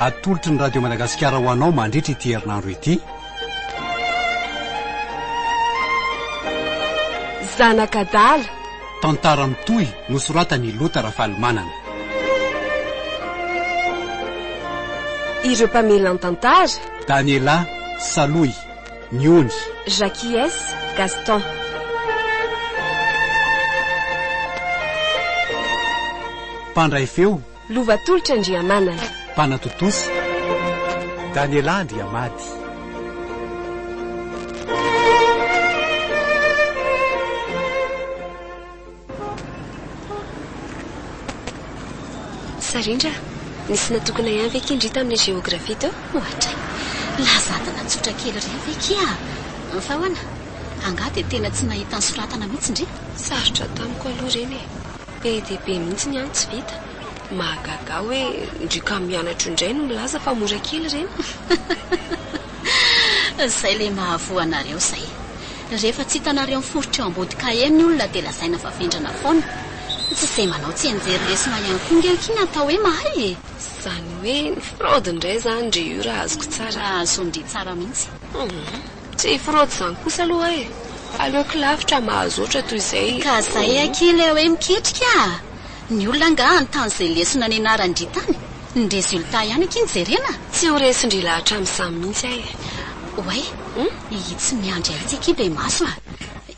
Atolotry ny Radio Madagasikara ho anao mandritra ity herinandro ity. Zanak'adala. Tantara mitohy nosoratan'i Lota Rafalimanana. Ireo mpamela ny tantara. Daniela Salohy, Ny ony. Jacquies Gaston. Mpandray feo. Lova Tolotra Andriamanana. Mpanatontosa, Daniela Andriamady. Sarindra, nisy natokana ihany ve ki ndry tamin'ilay géographie teo? Ohatray, lazadina tsotra kely ireny ve kia? Fa ahoana? Angaha dia tena tsy nahita nosoratana mihitsy ndry? Sarotra tamiko aloha ireny e. Be dia be mihitsy ny any tsy vita. Mahagaga ahy hoe ndry ka mianatra io indray no milaza fa mora kely ireny. Izay ilay mahavoa anareo izay. Rehefa tsy hitanareo miforitra eo ambody kahie ny olona dia lazaina fa vendrana foana. Tsy izay manao tsianjery lesona ihany koa nge akia ny atao hoe mahay e! Izany hoe ny fraude indray izany ndry io raha azoko tsara. Azon-dry tsara mihitsy. Humm. Tsy fraude izany kosa aloha e! Aleoko lavitra mahazo ohatra toy izay. Ka zay akia ilay hoe miketrika a! Ny olona angaha hanontany izay lesona nianaran-dry tany? Ny résultat ihany akia no jerena? Tsy ho resin-dry lahatra amin'izany mihitsy aho e! Oay! Itsy miandry ahy itsy akia Bemaso a!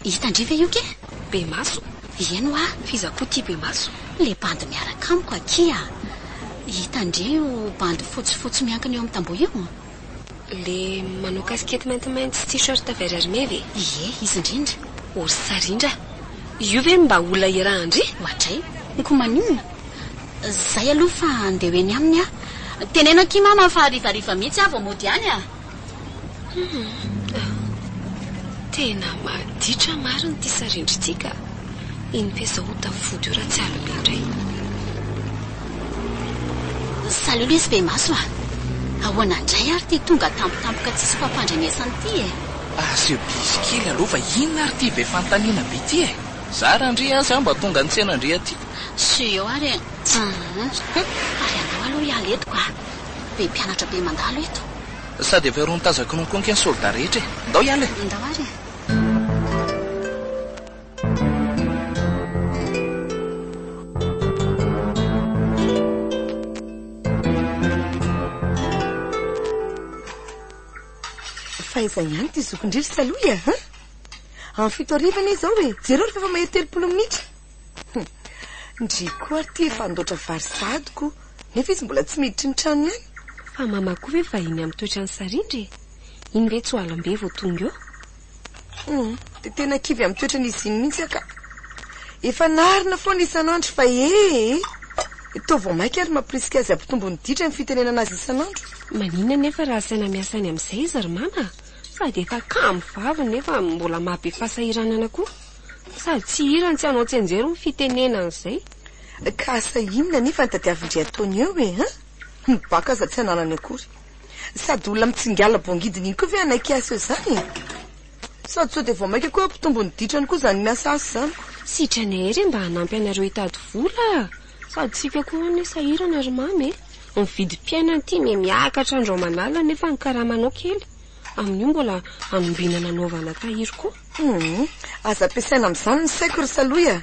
Hitan-dry ve io ke? Bemaso? Eny hoa! F'iza koa ity Bemaso? Ilay bandy miaraka amiko akia a! Hitan-dry io bandy fotsifotsy miankina eo amin'ny tamboho io? Le manao casquette maintimainty sy t-shirt vert armé ve? Ie, izy indrindra. Ory sarindra. Io ve mba olona iarahan-dry? Oadray, ko maninona? Zay aloha fa andeha ho eny aminy aho. Teneno akia mama fa harivariva mihitsy aho vao mody any a! Humm. Tena maditra marina ity sarindra ity ka. Iny ve zao ho tafody io raha tsy alim-be indray. Salut lesy Bemaso a! Ahoana indray ary ity tonga tampotampoka tsisy fampandrenesana ity e? Asio bizy kely aloha fa inona ary ity be fanontaniana be ity e? Zara ndry aza mba tonga nitsena ndry aty. Sy eo ary e! Hum! Ary andao aloha hiala eto ka! Be mpianatra be mandalo eto. Sady efa irony tazako irony koa ange ny soldat rehetra e! Ndao hiala e! Ndao ary e! Fa aiza ihany ity zokin-dry ry Salohy a? Hein? Amin'ny 7 hariva anie izao e! Jereo ry fa efa mahery 30 minitra. Hum. Ndry koa ary ity efa handoatra vary sahady ko, nefa izy mbola tsy miditry ny trano ihany. Fa mama koa ve vahiny amin'ny toetran'i Sarindra e? Iny ve tsy ho alam-be vao tonga eo? Hum, dia tena kivy amin'ny toetran'izy iny mihitsy aho ka. Efa narina foana isan'andro fa ee. Toa vao mainka ary mampirisika azy hampitombo ny ditra ny fitenenana azy isan'andro. Maninona anefa raha asaina miasa any amin'izay izy ry mama? Sady efa kamo vavy nefa mbola maha be fahasahiranana koa. Sady tsy hirany tsy hanao tsianjery ny fitenenana izay. Ka asa inona anefa no tadiavin-dry ataony eo e, hein? Ny baka aza tsy ananany akory. Sady olona mitsingala bongidina iny koa ve hanaiky hiasa eo izany e? Sady sao dia vao mainka koa hampitombo ny ditrany koa izany miasa asa izany. Sitranay ery mba hanampy anareo hitady vola a! Sady tsika koa anie sahirana ry mamy e! Ny vidim-piainana ity miha miakatra andro aman'alina nefa ny karamanao kely. Amin'io mbola anombinana anaovana tahiry koa. Humm! Aza ampiasaina amin'izany ny saiko ry Salohy a!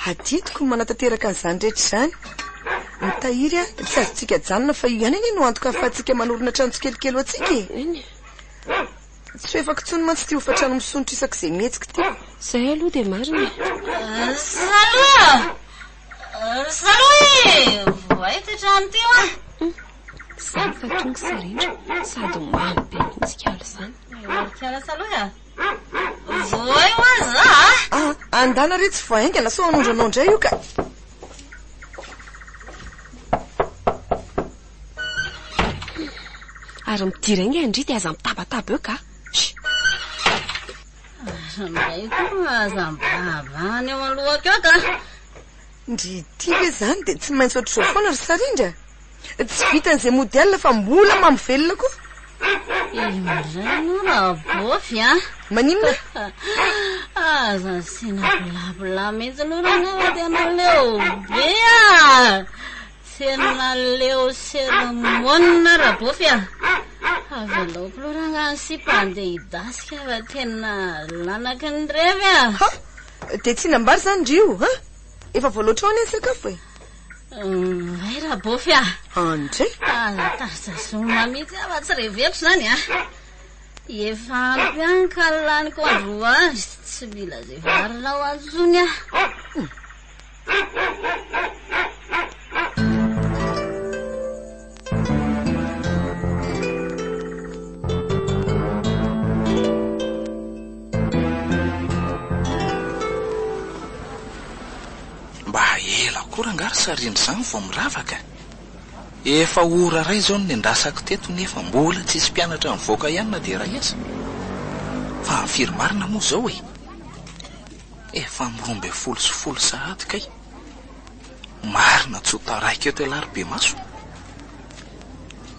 Adidiko ny manatanteraka an'izany rehetra izany. Ny tahiry a, tsy azontsika ajanona fa io ihany anie no antoka ahafahantsika manorina trano tsikelikely ho antsika e! Eny e. Tsy ho efako intsony mantsy ity hofantrano misondrotra isak'izay mihetsika ity. Izay aloha dia marina e. Salohy a! Salohy e! Voay ity trano ity hoa! Sady fa tonga Sarindra, sady mamy be mihitsy kala izany. Ry kala Salohy a! Voay hoa za a! Ah, andana re tsy vao haingana sao hanondro anao indray io ka. Ary midira haingana ndry dia aza mitabataba eo ka. Chut. Ary indray koa aza mibahana eo alohako eo ka. Ndry ity ve izany dia tsy maintsy ohatr'izao foana ry Sarindra? Tsy vitan'izay mody alina fa mbola mamo velona koa. Io indray ianao Rabofy a! Maninona? Aza asiana blabla mihitsy aloha rangahy fa tena leo be a! Tena leo sermona Rabofy a! Avelao klo rangaha ny sipa handeha hidasika fa tena lanaky ny revy a! Ha! Dia tsy nambara izany ndry io, ha? Efa voaloatra ao anie ny sakafo e! Hay Rabofy a! Andray! Aza tazazomina mihitsy aho fa tsy reveko izany a! Efa ampy ahy ny kaly laniko androany, tsy mila izay varinao intsony aho. Mba ela koa rangaha ry Sarindry izany vao miravaka. Efa ora iray izao no nendrasako teto nefa mbola tsisy mpianatra nivoaka ihany na dia iray aza. Fa firy marina moa izao e? Efa amin'ny 12:10 sahady kay. Marina tsy ho taraiky eto ialahy ry Bemaso.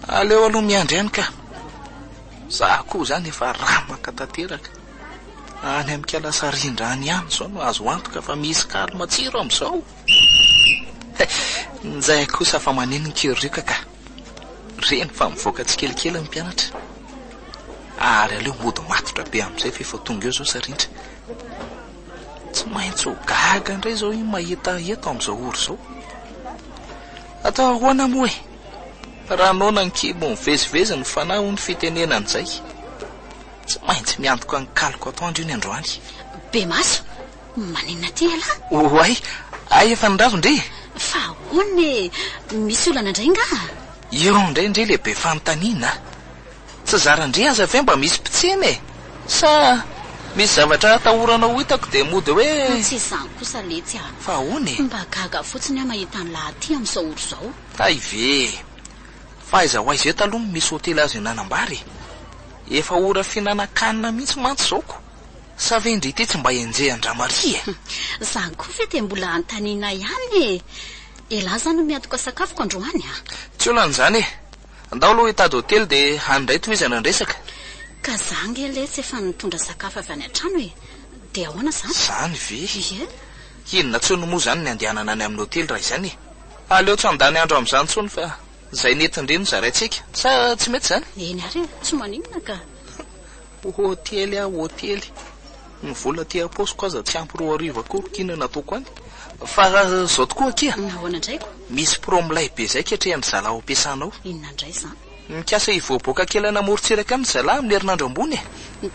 Aleo aloha miandry ihany ka. Za koa izany efa ramaka tanteraka. Any amin'ny kala Sarindra any ihany izao no azo antoka fa misy kaly matsiro amin'izao. Njay kosa fa maneno ny kiririoka ka. Reny fa mivoaka tsikelikely ny mpianatra. Ary aleo mody matotra be amin'izay fa efa tonga eo izao Sarindra. Tsy maintsy ho gaga indray izao iny mahita ahy eto amin'izao ora izao. Atao ahoana moa e? Raha noana ny kibo mivezivezy ny fanahy hoy ny fitenenana izay. Tsy maintsy miantoka ny kaliko atoandro iny androany. Bemaso, maninona aty ialahy? Oay, hay efa niravo ndry e! Fa ahoana e? Misy olana indray angaha? Eo indray ndry ilay be fanontaniana a! Tsy zaran-dry aza ve mba misy mpitsena e? Sa misy zavatra atahorana ho hitako dia mody hoe. Tsy izany kosa letsy a! Fa ahoana e? Mba gaga fotsiny aho mahita an'lah aty amin'izao ora izao. Hay ve e! Fa aiza ho aiza eto aloha no misy hotely azo hinanam-bary e? Efa ora fihinanan-kanina mihitsy mantsy izao ko! Sa ve ndry ity tsy mba enjehan-dRamaria e? Izany koa ve dia mbola anontaniana ihany e? Elah izany no miantoka sakafoko androany a! Tsy olana izany e! Andao aloha hitady hotely dia any indray tohizana ny resaka. Ka za ange letsy efa nitondra sakafo avy any an-trano e! Dia ahoana izany? Izany ve? Ie. Inona intsony moa izany ny andehanana any amin'ny hotely raha izany e? Aleo tsy handany andro amin'izany intsony fa izay nentin-dry no zaraintsika. Sa tsy mety izany? Eny ary e, tsy maninona ka. Hotely aho hotely. Ny vola aty am-paosiko aza tsy ampy 2000 akory k'inona no ataoko any. Fa izao tokoa akia. Nahoana indray ko? Misy pro milay be izay ketrehan-dry zalahy ao am-piasana ao. Inona indray izany? Mikasa hivoaboaka kely any amorontsiraka any ry zalahy amin'ny herinandro ambony e.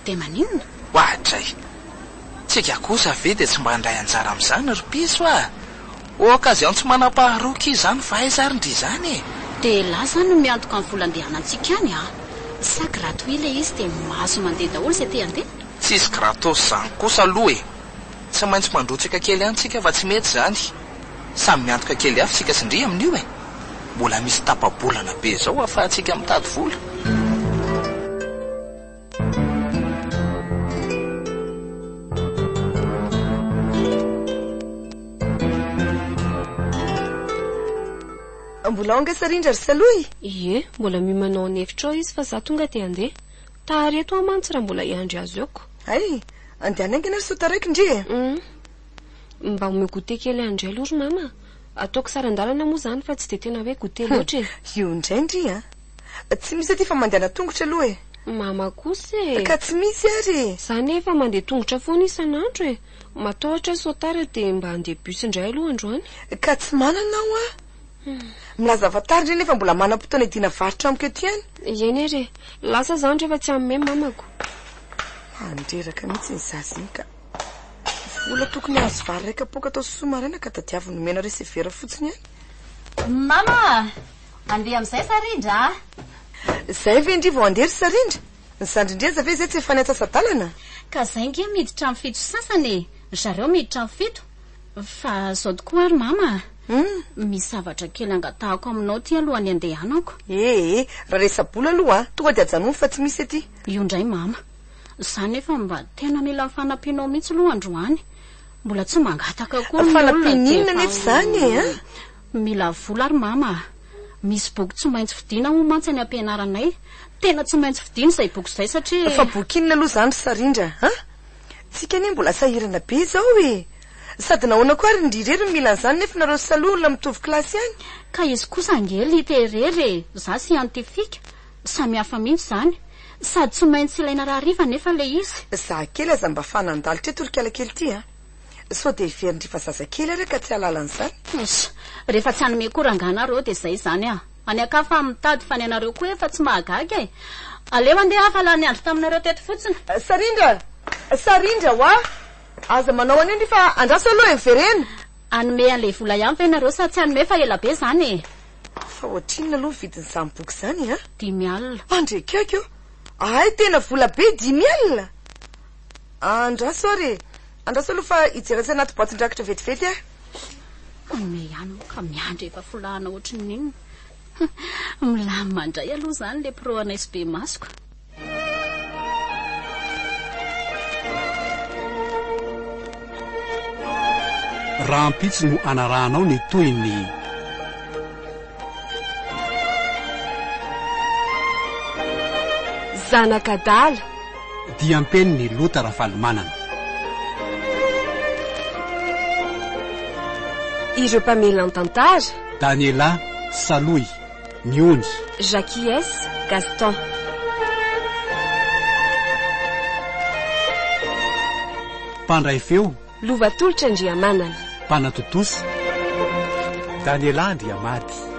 Dia maninona? Oadray! Tsika kosa ve dia tsy mba handray anjara amin'izany ry piso a! Occasion tsy manam-paharoa kia izany fa aiza ary ndry izany e! Dia elah izany no miantoka ny vola andehanantsika any a! Sa gratuit ilay izy dia mahazo mandeha daholo izay te handeha? Tsisy gratos izany kosa aloha e! Tsy maintsy mandrotsaka kely ihany tsika fa tsy mety izany. Samy miantoka kely avy tsika sy ndry amin'io e! Mbola misy tapa-bolana be izao ahafahantsika mitady vola. Mbola ao angaha Sarindra ry Salohy? Ie, mbola miomana ao an'efitra ao izy fa za tonga dia handeha. Tara eto aho mantsy raha mbola hiandry azy eo ko. Hay, andehana haingana ry sao taraiky ndry e! Hum. Mba omeo goûter kely ahy indray aloha ry mama a! Ataoko saran-dalana moa izany fa tsy dia tena hoe goûter loatra e! Io indray ndry a! Tsy misy aty fa mandehana tongotra aloha e! Mama kosa e! Ka tsy misy ary e! Za nefa mandeha tongotra foana isan'andro e! Matahotra aho sao tara dia mba handeha bus indray aloha androany. Ka tsy manana aho a! Milaza fa tara ndry nefa mbola manam-potoana hidiana varotra amiko eto ihany. Eny ary e! Lasa izany rehefa tsy hanome mamako. Mandreraka mihitsy iny zaza iny ka. Vola tokony hahazo vary iray kapoaka atao sosoa maraina ka tadiaviny omena receveur fotsiny ihany. Mama a! Andeha amin'izay Sarindra a! Izay ve ndry vao handeha ry Sarindra? Ny zandrin-dry aza ve izay tsy efa any antsasa-dalana? Ka zay nge miditra amin'ny 7:30 e! Ry zareo miditra amin'ny 7. Fa zao tokoa ary mama a! Misy zavatra kely angatahako aminao ty alohan'ny handehanako. Ee, raha resa-bola aloha a, tonga dia ajanony fa tsy misy aty. Io indray mama. Za nefa mba tena mila ny fanampianao mihitsy aloha androany. Mbola tsy mangataka akory ny olona Fanampiana dia inona efa nefa izany e, a? Mila vola ary mama a! Misy boky tsy maintsy vidiana hono mantsy any am-pianaranay. Tena tsy maintsy vidiana izay boky izay satria. Fa boky inona aloha izany ry Sarindra a? Tsika anie mbola sahirana be izao e! Sady nahoana koa ary ndry irery no mila an'izany nefa nareo sy Salohy olona mitovy kilasy ihany? Ka izy kosa ange literaire e! Za siantifika. Samy hafa mihitsy izany. Sady tsy maintsy ilaina rahariva nefa ilay izy. Za kely aza mba fa nandalo teto ry kalakely ity a! Sao dia heverin-dry fa zazakely ary aho ka tsy hahalala an'izany? Eish! Rehefa tsy hanome koa rangahy nareo dia izay izany a! Any an-kafa aho mitady fa ny anareo koa efa tsy mahagaga e! Aleo andeha aho fa lany andro taminareo teto fotsiny. Sarindra! Sarindra hoa! Aza manao an'io ndry fa andraso aloha e! Miverena! Hanome an'ilay vola ihany ve nareo sa tsy hanome fa ela be izany e! Fa ohatrinona aloha ny vidin'izany boky izany a? 50 alina. Andrekaiky ô! Hay tena vola be 50 alina! Andraso ary e! Andraso aloha fa hijery atsy anaty boatin-drakitra vetivety aho. Hanome ihany moa ka miandry efa folahana ohatry ny inona. Milamina indray aloha izany ilay pro anay sy be masoko. Rahampitso no anarahanao ny tohin'ny. Zanak'adala. Diam-penin'i Lota Rafalimanana. Ireo mpamelan-tantara. Daniela, Salohy, Niony. Jacquies, Gaston. Mpandray feo. Lova Tolotra Andriamanana. Mpanatontosa, Daniela Andriamady.